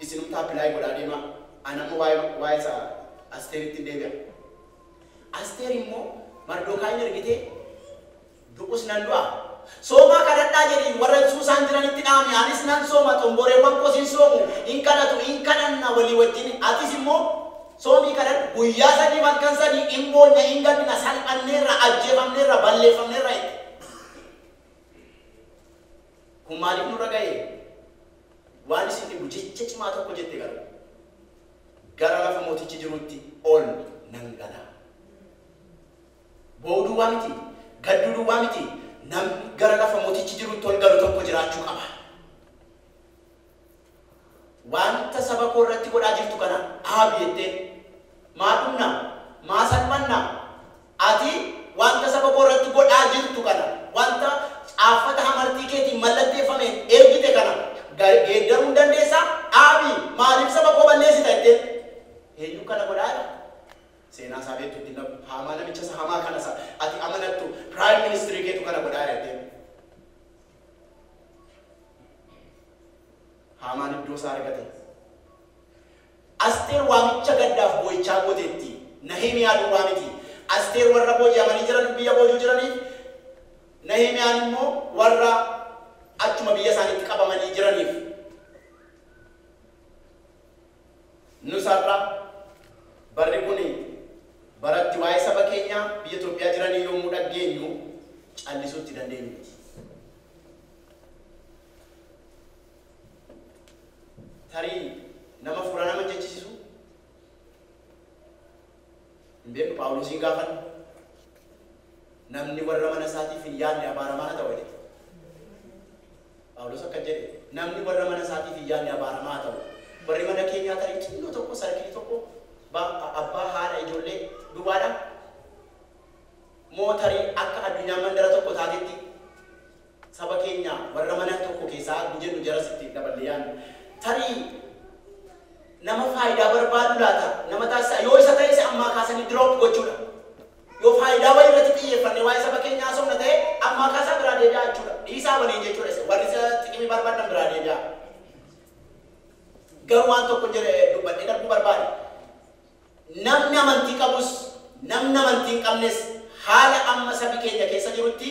isinumtaa appilaayi godhaa deemaa. Ani amma waa'ee isaa Asteeritti hin deebi'a. Asteer immoo Mardokaayin ergitee du'us nan du'a. Soomaa kadhadhaa jedhiin warra Suusaan jiranitti dhaame anis nan sooma xomboreewwan koos hin soomu hin kadhatu hin kadhanna walii wajjin atis immoo soomii kadhadhu guyyaa sadii halkan sadii hin boonye hin gaddina salphanneerra ajjeefamneerra balleeffamneerra itti. Kun maaliif nurra ga'e? Waan isin dhibu jecha cimaa tokko jette garuu gara lafa mootichi jirutti ol nan gala. Boo'uu duwwaa miti, gadduu duwwaa miti, namni gara lafa mootichi jirutti ol galu tokko jiraachuu qaba. Wanta saba koo irratti godhaa jirtu kana dhaabi jettee maa dhumna, maa salphanna, ati wanta saba koo irratti godhaa jirtu kana wanta caaffata hamartii keetiin mallatteeffame ergite kana geeddaruu hin dandeessaa dhaabi maaliif saba koo balleessita jettee eenyu kana godhaadha? Seenaa isaa beektu ittiin dhabu hamaa namicha isa hamaa kana isa ati amanattu piraayim ministirii keetu kana godhaa jettee. Hamaan iddoo isaa argate. Asteer waamicha gaddaaf boo'ichaa gooteetti. Nahimiyaa duwwaa miti. Asteer warra booji'amanii jiran biyya boojuu jiraniif Nahimiyaan immoo warra achuma biyya isaaniitti qabamanii jiraniif. Nusarra barri kun baratti waa'ee saba keenyaa biyya Itoophiyaa jiranii yommuu dhageenyu callisuutti dandeenyu miti. Tarii nama fuula nama jechisiisu hin beeknu Phaawulosiin gaafannu namni warra mana isaatiif hin yaadne abaaramaa haa ta'u jedhe. Phaawulos akka jedhe namni warra mana isaatiif hin yaadne abaaramaa haa ta'u. Warri mana keenyaa tarii xinnoo tokko sarkii tokko abbaa haadha ijoollee duwwaadha. Moo tarii akka addunyaan mandara tokko taatetti saba keenya warra mana tokko keessaa jennu jarasitti daballee yaadnu. Tarii nama faayidaa barbaadu laata nama taasisa yoo isa ta'e isa ammaa kaasanii drop gochuudha. Yoo faayidaa wayii irratti xiyyeeffanne waa'ee saba keenyaa haasofna ta'e ammaa kaasaa biraa deebi'aa jechuudha. Dhiisaa waliin jechuudha. Warri isa xiqimii barbaadan biraa deebi'aa. Garuu waan tokko jedhe dubbadhee darbuu barbaade. Namni amantii qabus namni amantii hin qabnes haala amma sabi keenya keessa jirutti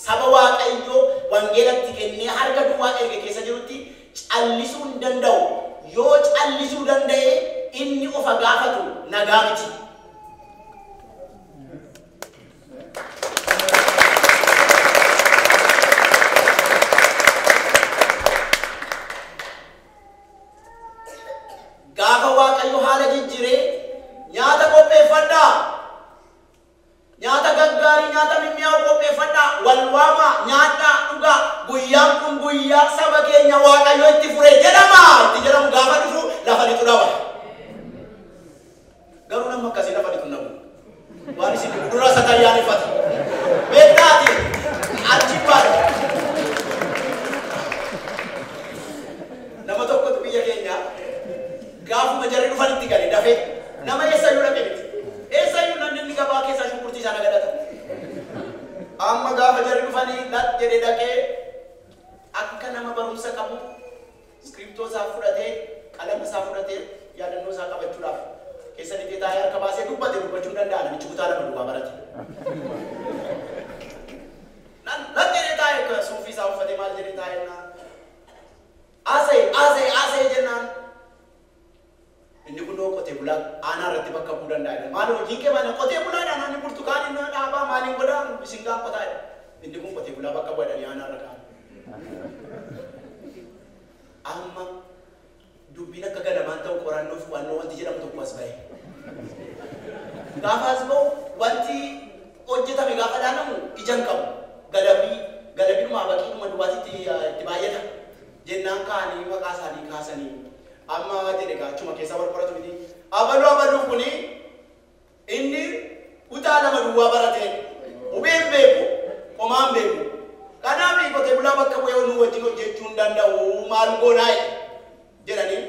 saba Waaqayyoo wangeelatti kennee harka duwwaa erge keessa jirutti callisuu hin danda'u. Yoo callisuu danda'e inni ofa gaafatu nagaa miti. Gaafa Waaqayyo haala jijjiiree nyaata qopheeffadhaa. Nyaata gaggaarii, nyaata mimmi'aawu qopheeffadhaa. Wal waamaa, nyaadhaa, dhugaa. Guyyaan kun guyyaa saba keenya Waaqayyo itti fure jedhama. Itti jedhamu gaafa dhufu lafa lixu dhaba. Garuu namni akkasii lafa lixu dhabu. Waan isin dhibu dura isa tayyaaneffata. Beektaati achi baata. Nama tokkotu biyya keenya gaafuma jarri dhufan itti gale dafee nama eessayyuu dhaqe miti. Eessayyuu namni inni gabaa keessaa shunkurtii isaa nagadata. Amma gaafa jarri dhufanii lat jedhee dhaqee akka nama barumsa qabu iskiriptoo isaa fudhatee qalama isaa fudhatee yaadannoo isaa qabachuudhaaf keessa lixee taa'ee harka baasee dubbate dubbachuu hin danda'a namichi kutaa lama duwwaa barate. Lat jedhee taa'ee suufii isaa uffatee maal jedhee taa'ee naa haasa'e haasa'e haasa'e jennaan inni kun qotee bulaa aanaa irratti bakka bu'uu danda'a. Maal hojiin kee maal qotee bulaadha naanni burtukaanii na dhaabaa maaliin godhaa isin qotaa jedha. Inni kun qotee bulaa bakka bu'a jedhanii aanaa irra kaa'an. Amma dubbiin akka ganamaan ta'u qorannoof qo'annoo wanti jedhamu tokko as ba'e. Gaafa as ba'u wanti hojjetame gaafa dhaanamu ija hin qabu. Galabii galabiidhuma baqiidhuma duwwaatitti itti baay'ata. Jennaan kaanii maqaa isaanii kaasanii amma jedhe gaa achuma keessaa wal qoratu miti. Abaluu abaluu kuni inni kutaa lama duwwaa barate qubeen beeku qomaan beeku. Kanaaf qotee bulaa bakka bu'ee nu wajjin hojjechuu hin danda'u maal goonaa jedhanii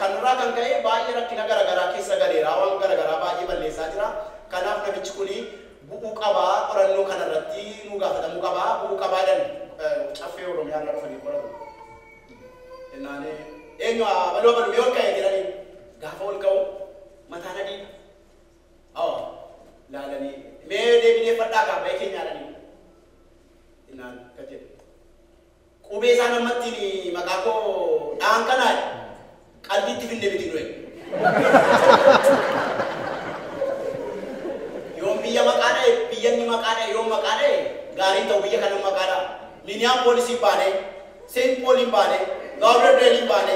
kanarraa kan ka'e baay'ee rakkina garaagaraa keessa galeera waan garaagaraa baay'ee balleessaa jira. Kanaaf namichi kuni bu'uu qabaa qorannoo kanarratti nu gaafatamuu qabaa bu'uu qabaa jedhan caffee Oromiyaa irraa dhufanii qoratu. Jennaan eenyu baloo baluu yoo ka'e jedhanii gaafa ol ka'u mataan adiidha. Laalanii mee deebinee fadhaa qaba keenya jedhanii. Jennaan akka jedhe. Qubee isaan ammatti maqaa koo dhaan kanaa qalbiitti finne miti nuyi. Yoom biyya maqaa dha'e biyya inni maqaa dha'e yoom maqaa dha'e gaariin ta'u biyya kana maqaa dha'a. Minneapolis baane, Saint Paul baane, Lauderdale baane,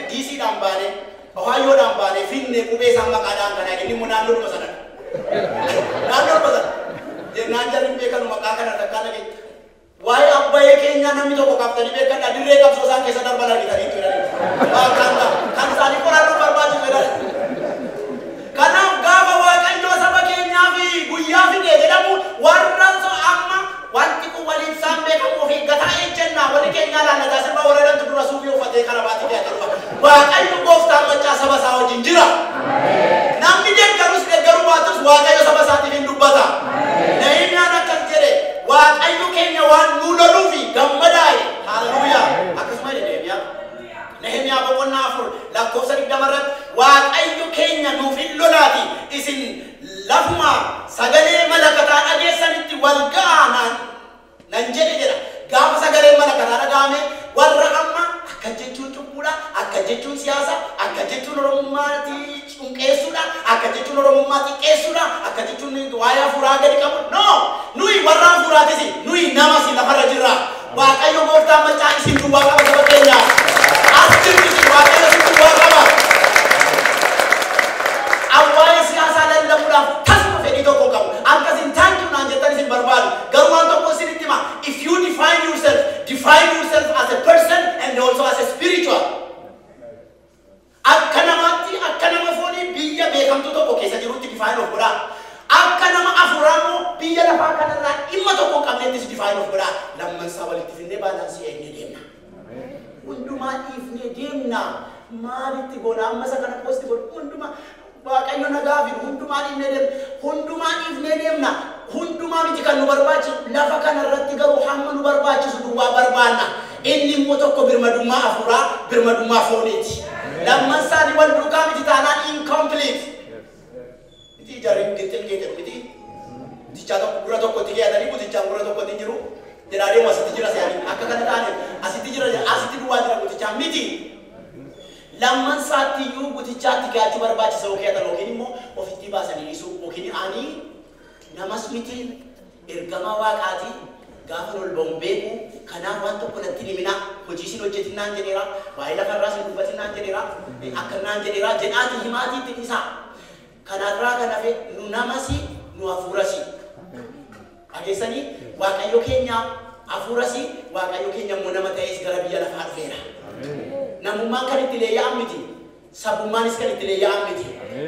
DC dhaan baane, Ohio dhaan baane finne qubee isaan maqaa dha'an kanaa inni immoo naannoodhuma sanadha. Naannoodhuma sana. Jennaan jarri beekanu maqaa kana takkaa dhageenye. Waa'ee abbayee keenyaa namni tokko kaaftanii beekadha dirree qabsoo isaan keessa darban argitanii jedhanii. Kan isaanii qorannoo barbaachisu jedhani. Kanaaf gaafa Waaqayyoo saba keenyaa fi guyyaa fide jedhamu warra amma wanti kun waliin isaan beekamu of eeggataa ejjennaa walii keenyaa laallataa sirba warra dura suufii uffatee karabaatii fe'atee dhufa. Waaqayyo gooftaan machaa saba isaa wajjin jira. Namni deeggarus deeggaruu baatus Waaqayyo saba isaatiif hin dubbata. Nahimiyaan akkas jedhe Waaqayyo keenya waan nu loluufi gammadaaye. Haleluuyaa. Akkasuma jedhe Nehemiyaa. Nehemiyaa boqonnaa 4 lakkoofsa 20 irratti Waaqayyo keenya nuuf hin lolaati isin lafuma sagalee malakataa dhageessanitti wal ga'aa nan jedhe jedha. Gaafa sagalee malakataa dhaga'ame warra amma akka jechuun cubbuudha, akka jechuun siyaasa, akka jechuun Oromummaatti cunqeessuudha, akka jechuun Oromummaa xiqqeessuudha, akka jechuun waa'ee hafuuraa gadi qabu. No! Nuyi warra hafuuraatis nuyi namas lafarra jirra. Waaqayyo gooftaan macaa isin duwwaa qaba saba keenyaaf. As jirtu isin Waaqayyo isin duwwaa qaba. Waa'ee siyaasaa lallabuudhaaf tasuma fedhii tokko hin qabu. Akkasin thank you naan jettan isin barbaadu. Garuu waan tokko isinitti hima. If you define yourself, define yourself as a person and also as a spiritual. Akka namaatti, akka nama foonii biyya beekamtuu tokko keessa jirutti define of godhaa. Akka nama hafuuraa immoo biyya lafaa kanarraa dhimma tokko hin qabnettis define of godhaa. Lammansaa walitti finnee baalaansii eegnee deemna. Hundumaa dhiifnee deemna. Maalitti goona amma isa kana posti godhu hundumaa Waaqayyo nagaa fidu hundumaa dhiifnee deemna. Hundumaa dhiifnee deemna. Hundumaa miti kan nu barbaachisu lafa kanarratti garuu hamma nu barbaachisu duwwaa barbaanna. Inni immoo tokko birmadummaa hafuuraa, birmadummaa fooniiti. Lamman isaanii wal duukaa miti taanaan incomplete. Miti jarri gixxil geeteru miti. Butichaa tokko gurra tokkotti keeyatanii butichaan gurra tokkotti hin jiru. Jedhaa deemu asitti jira se'anii akka kana taane asitti jira asitti duwwaa jira butichaan miti. Lamman isaatti iyyuu butichaatti keeyachuu barbaachisa yoo keeyatan yookiin immoo ofitti baasanii dhiisuu yookiin ani namas miti ergamaa waaqaati gaafa ol ba'uun beeku kanaaf waan tokko natti himina hojii isin hojjetin naan jedheera waa'ee lafarraa isin dubbatin naan jedheera akka naan jedheera jedhaati himaatii itti dhiisaa. Kanarraa kan hafe nu namasi nu hafuurasi. Dhageessanii Waaqayyo keenya hafuurasi Waaqayyo keenya immoo nama ta'es gara biyya lafaa dhufeera. Namummaan kan itti leeyya'an miti. Sabummaanis kan itti leeyya'an miti.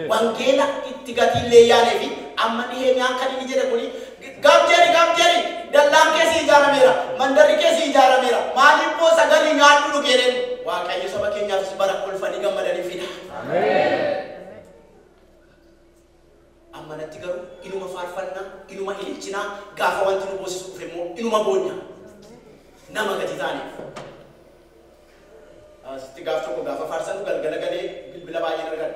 Wangeela itti gatiin leeyyaanee fi amma Nehemiyaan kan inni jedhe kuni gaaf jedhi dallaan keessi ijaarameera mandarri keessi ijaarameera maaliif immoo sagalee nyaadhu dhuge jedheen Waaqayyo saba keenyaafis bara kolfanii gammadanii fida. Amma natti garuu inuma faarfannaa inuma ililchinaa gaafa wanti nu boosisu dhufe immoo inuma boonya nama gadi taaneef. Asitti gaaf tokko gaafa faarsannu galgala galee bilbila baay'een argan.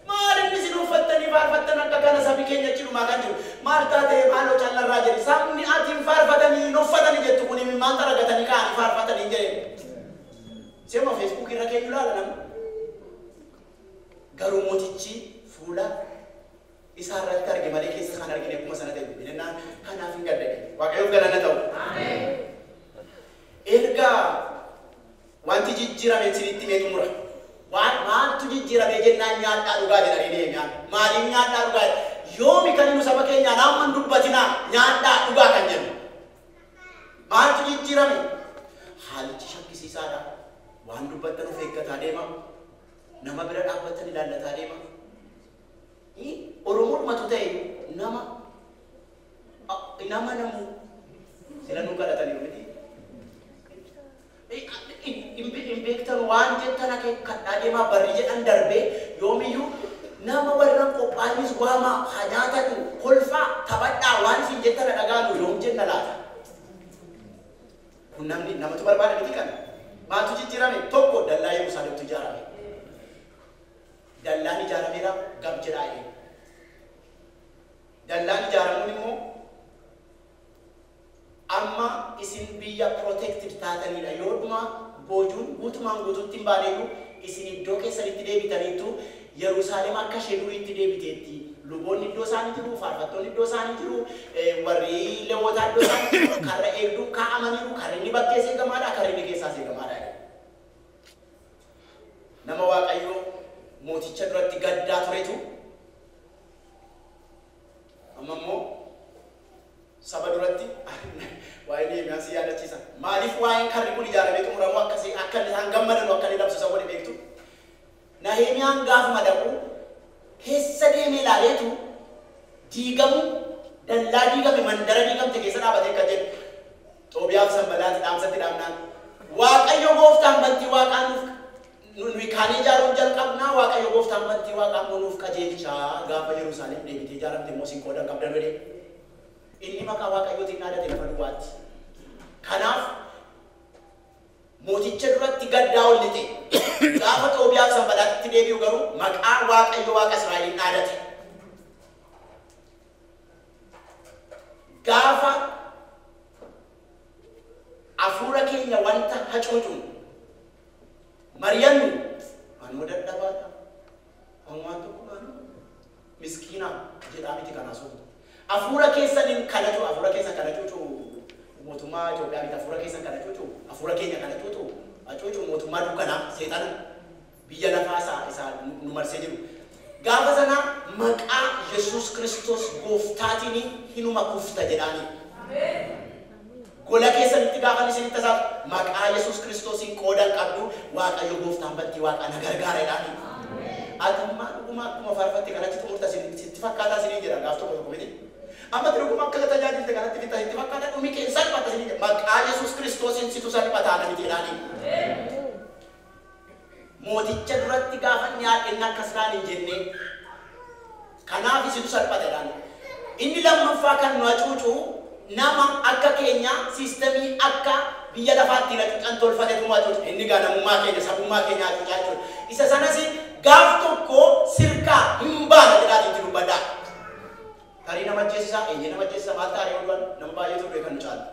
Maal inni isin uffattanii faarfattan akka kana sabi keenya achirumaa kan jiru maal taatee maaloo callarraa jedhi sabni ati hin faarfatanii hin uffatanii jettu kun maal xaragatanii ka'anii faarfatanii hin jedhe. Seema feesbuuk irra keenyu ilaala namni. Garuu mootichi fuula isaa irratti arge malee keessa isaan argine akkuma sana ta'e dubbinennaan kanaaf hin gaddade. Waaqayyoof galanna ta'u. Erga wanti jijjiirame isinitti mee xumura. Waan maaltu jijjiirame jennaan nyaadhaa dhugaa jedhanii Nehemiyaan. Maaliin nyaadhaa dhugaa? Yoomi kan nu saba keenyaan amma hin dubbatinaa nyaadhaa dhugaa kan jennu. Maaltu jijjiirame? Haalichi shakkisiisaadha. Waan dubbattan of eeggataa deema. Nama bira dhaabbattan ilaallataa deema. Oromoodhumatu ta'e nama nama namu sila nu kadhataniiru miti. Hin beektan waan jettan akeekkadhaa deemaa barri jedhan darbee yoomiyyuu nama warra qophaa'anis waamaa haa nyaatanu kolfaa taphadhaa waan isin jettan dhagaanu yoom jenna laata? Kun namni namatu barbaada miti kana. Maaltu jijjiirame? Tokko dallaa Yerusaalemtu ijaarame. Dallaan ijaarameera gab jedhaa ee. Dallaan ijaaramuun immoo amma isin biyya protected taatanidha. Yoo dhuma boojuun guutumaan guutuutti hin baaneyyuu isin iddoo keessanitti deebitaniitu Yerusaalem akka ishee duriitti deebiteetti. Luboonni iddoo isaanii jiru, faarfattoonni iddoo isaanii jiru, warri lewwotaa iddoo isaanii jiru, karra eegduu kaa'amaniiru, karri inni bakkees eegamaadha, karri inni keessaas eegamaadha. Nama Waaqayyoo mooticha duratti gaddaa turetu amma immoo saba duratti waa'ee Nehemiyaa si yaadachiisa. Maaliif waa'een karri kun ijaaramee xumuramu akkasii akka isaan gammadan akka inni labsu isa godhe beektu? Nehemiyaan gaafuma dhaqu keessa deemee ilaaleetu diigamu dallaa diigame mandara diigamte keessa dhaabatee kan jedhu Xoobiyaaf Sanbalaati dhaamsatti dhaamnaan Waaqayyo gooftaan bantii waaqaa nuuf nuyi kaanee ijaaruun jalqabnaa Waaqayyo gooftaan bantii waaqaa immoo nuuf qajeelchaa gaafa Yerusaalem deebitee ijaaramte immoo siin qoodan qabdan jedhee inni maqaa Waaqayyootiin dhaadate lafa duwwaatti. Kanaaf mooticha duratti gaddaa ol lixe. Gaafa Xoobiyaaf Sanbalaatitti deebi'u garuu maqaa Waaqayyo Waaqa Israa'eliin dhaadate. Gaafa hafuura keenya wanta hacuucuun mari'annu anoo dadhabaadha. Waan tokko maanuu miskiina jedhaa miti kanaa sooftu. Hafuura keessaniin kana cuucu hafuura keessan kana cuucu mootummaa Itoophiyaa miti hafuura keessan kana cuucu hafuura keenya kana cuucu hacuucu mootummaa dukkanaa seexana biyya lafaa isaa nu marsee jiru. Gaafa sana maqaa Yesuus Kiristoos gooftaatiin hinuma kufta jedhaani. Gola keessanitti gaafa isinitti tasaaf maqaa Yesuus Kiristoosiin qoodan qabdu Waaqayyo gooftaan bantii waaqaa na gargaara jedhaani. Ati ammaa dhuguma akkuma faarfatte kanatti xumurta sitti fakkaataa isiniin jedha gaaf tokko tokko miti. Amma dhuguma akka tajaajilte kanatti fitta sitti fakkaata dhumi kee salphata isiniin jedha maqaa Yesuus Kiristoosiin situ salphataa na miti jedhaani. Mooticha duratti gaafa inni haadhenna akkas naan hin jenne kanaaf isitu salphata jedhaani. Inni lammaffaa kan nu hacuucu nama akka keenya siistemii akka biyya lafaatti hacuucan tolfatetu nu hacuuca. Inni gaa namummaa keenya sabummaa keenya hacuucaa jechuudha. Isa sanas gaaf tokko sirkaa hin baana jedhaati itti dubbadhaa. Tarii nama ajjeesisaa, eeyyee nama ajjeesisaa maal taaree ooluudhaan nama baay'eetu du'e kan nu caalu.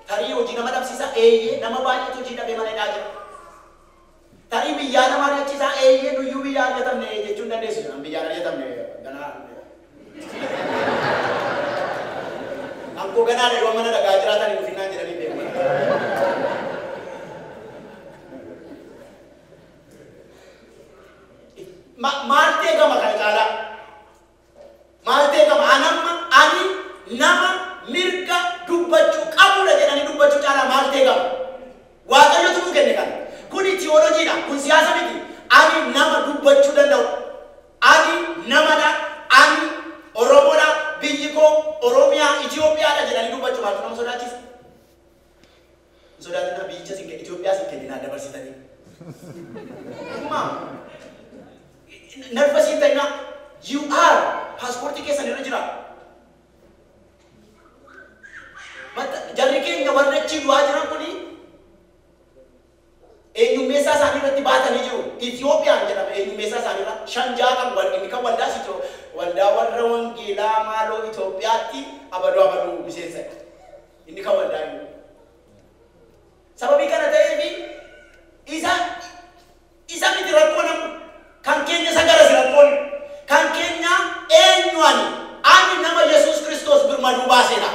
Tarii hojii nama dhabsiisaa, eeyyee nama baay'eetu hojii dhabee mana hidhaa jira. Tarii biyyaa nama ari'achiisaa, eeyyee nuyyuu biyyaa ari'atamne jechuu hin dandeessu. Biyyaan ari'atamne ganaa. Ankoo ganaadha yoo mana dhagaa jiraatan hin dhufinnaan jedhanii beeku. Maal ta'e gama kana caalaa? Maal ta'e gama? Anamma ani nama mirga dubbachuu qabudha jedhanii dubbachuu caalaa maal ta'e gama? Waaqayyotu nuu kenne kana. Kuni tiyooloojiidha. Kun siyaasa miti. Ani nama dubbachuu danda'u. Ani namadha. Ani Oromoodha. Biyyi koo Oromiyaa Itoophiyaadha jedhanii dubbachuu maaltu nama sodaachisa? Hin sodaatinaa biyyicha sin kenni Itoophiyaa sin kenninaa dabarsitanii. Dhuguma nervous hin ta'inaa. You are paaspoortii keessan irra jira. Jarri keenya warri achii du'aa jiran kuni eenyummeessaa isaanii irratti baatanii jiru. Itoophiyaan jedhama eenyummeessaa isaanii irra shan ja'a kan inni kan waldaas waldaa warra wangeelaa maaloo Itoophiyaatti abaduu abaduu miseensa. Inni kan waldaa inni. Sababii kana ta'eef isa miti rakkoo namu kan keenya isa garas rakkoon kan keenya eenyu ani nama Yesuus Kiristoos birmaduu baaseedha.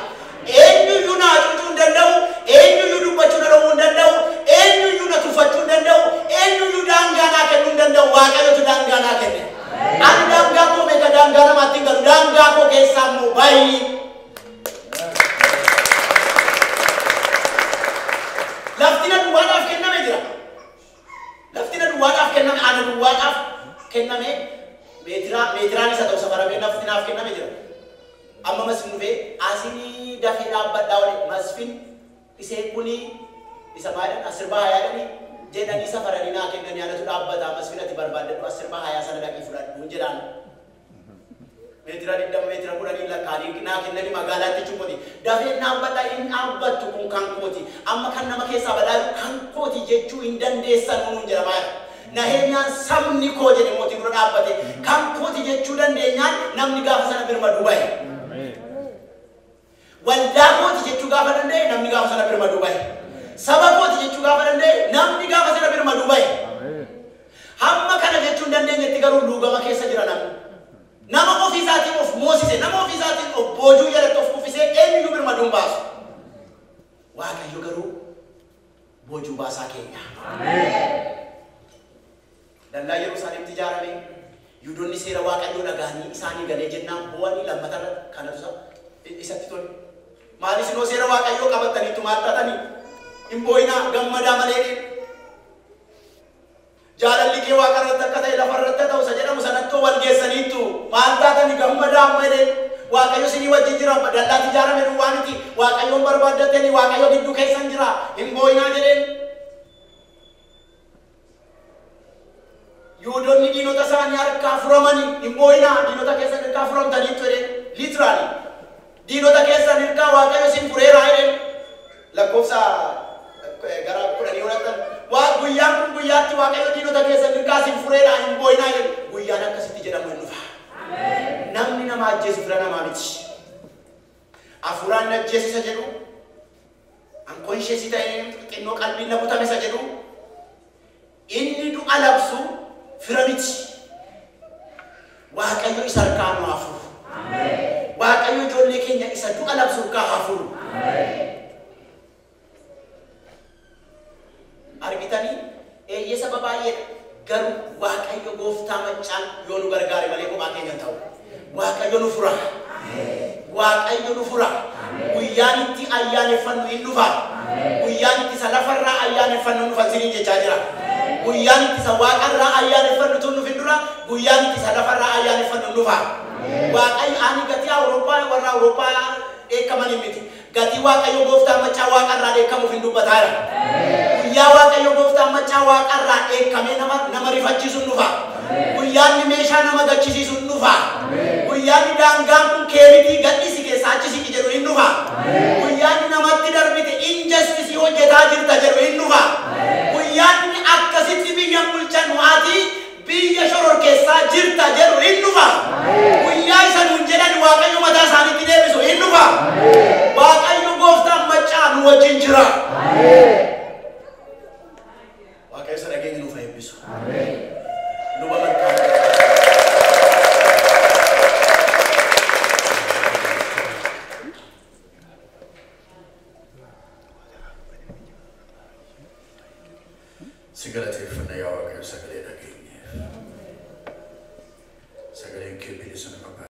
Eenyuyyuu na hacuucuu hin danda'u, eenyuyyuu dubbachuu danda'uu hin danda'u, eenyuyyuu na tuffachuu hin danda'u, eenyuyyuu daangaa naa kennuu hin danda'u. Waaqayyotu daangaa naa kenne. Ani daangaa koo beeka, daangaa namaatti hin galu, daangaa koo keessaa immoo bayi. Lafti na duwwaadhaaf kenname jira. Lafti na duwwaadhaaf kenname, ana duwwaadhaaf kenname, meetiraan isa ta'u safaramee lafti naaf kenname jira. Amma masfin dhufee asinii dafee dhaabbadhaa wali masfin Isee kuni isa maadhan asirbaa hayaadhani jedhanii safaranii naa kennanii anatu dhaabbata masfinati barbaadadhu asirbaa hayaa sana dhaqii fudhadhu jedhaan. Meetira 20 meetira 10 lakkaanii naa kennanii magaalaatti cuuphoti. Dafee dhaabbata hin dhaabbattu kun kan kooti. Amma kan nama keessaa badhaadhu kan kooti jechuu hin dandeessan nuun jedhamaa jira. Nahemiyaan sabni koo jedhe mootii dura dhaabbate kan kooti jechuu dandeenyaan namni gaafa sana birmaduu bahe. Waldaa kooti jechuu gaafa danda'e namni gaafa sana birmaduu bahe. Saba kooti jechuu gaafa danda'e namni gaafa sana birmaduu bahe. Hamma kana jechuu hin dandeenyetti garuu luugama keessa jira namni. Nama ofiisaatiin of moosise, nama ofiisaatiin of boojuu jalatti of kuffisee eenyuyyuu birmaduu hin baasu. Waaqayyo garuu boojuu baasaa keenya. Dallaa Yerusaalemitti ijaarame Yihudoonni seera Waaqayyoo dhaga'anii isaanii galee jennaan bu'anii lammatarra kanatu isatti tole. Maal isinoo seera Waaqayyoo qabattaniitu maal taatanii? Hin boo'inaa gammadaa malee. Jaalalli kee Waaqa irratti akka ta'e lafa irratti ta'u isa jedhamu sanattoo wal geessaniittu maal taatanii gammadaa malee. Waaqayyo isinii wajjin jira dallaatti ijaarame duwwaa miti. Waaqayyoon barbaaddatanii Waaqayyo gidduu keessan jira hin boo'inaa jedheen. Yihudoonni diinota isaanii harkaa furamanii hin boo'inaa diinota keessan harkaa furamtaniittu jedheen. Literally diinota keessan harkaa Waaqayyo isin fureeraa jedheen. Lakkoofsa gara 10 godhatan waa guyyaan kun guyyaatti Waaqayyo diinota keessan harkaa isin fureeraa hin boo'inaa jedhe. Guyyaan akkasitti jedhamu hin dhufa. Namni nama ajjeesu fira namaa miti. Hafuuraan na ajjeesisa jedhu, unconscious ta'ee xinnoo qalbiin na butame isa jedhu, inni du'a labsu fira miti. Waaqayyo isa harkaa nu haa furu. Waaqayyo ijoollee keenya isa du'a labsu harkaa haa furu. Argitanii eeyyee saba baay'eedha. Garuu Waaqayyo gooftaa maccaan yoo nu gargaare malee kophaa keenya hin ta'u. Waaqayyo nu fura. Waaqayyo nu fura. Guyyaan itti ayyaaneffannu hin dhufa. Guyyaan itti isa lafarraa ayyaaneffannu nu isiniin jechaa jira. Guyyaan itti isa waaqarraa ayyaaneffannu tun nufin dura guyyaan itti isa lafarraa ayyaaneffannu hin dhufa. Waaqayyo ani gatii Awurooppaa warra Awurooppaa dheekkamanii miti. Gatii Waaqayyo gooftaa maccaa waaqarraa dheekkamuuf hin dubbataa jira. Guyyaa Waaqayyo gooftaa maccaa waaqarraa dheekkamee nama rifachiisu hin dhufa. Guyyaan meeshaa nama gachisiisu hin dhufa. Guyyaan daangaan kun keemitii gadhisi keessaa achi siqi jedhu hin dhufa. Guyyaan namatti darbite injustice hojjetaa jirta jedhu hin dhufa. Guyyaan akkasitti biyya bulchan ati biyya shororkeessaa jirta jedhu hin dhufa. Guyyaa isa nuun jedhan Waaqayyo mataa isaaniitti deebisu hin dhufa. Waaqayyo gooftaan maccaa nu wajjin jira. Waaqayyo isa dhageenya nuuf haa eebbisu. Luba malkaa. Si galateeffanna yaa Waaqayyo sagalee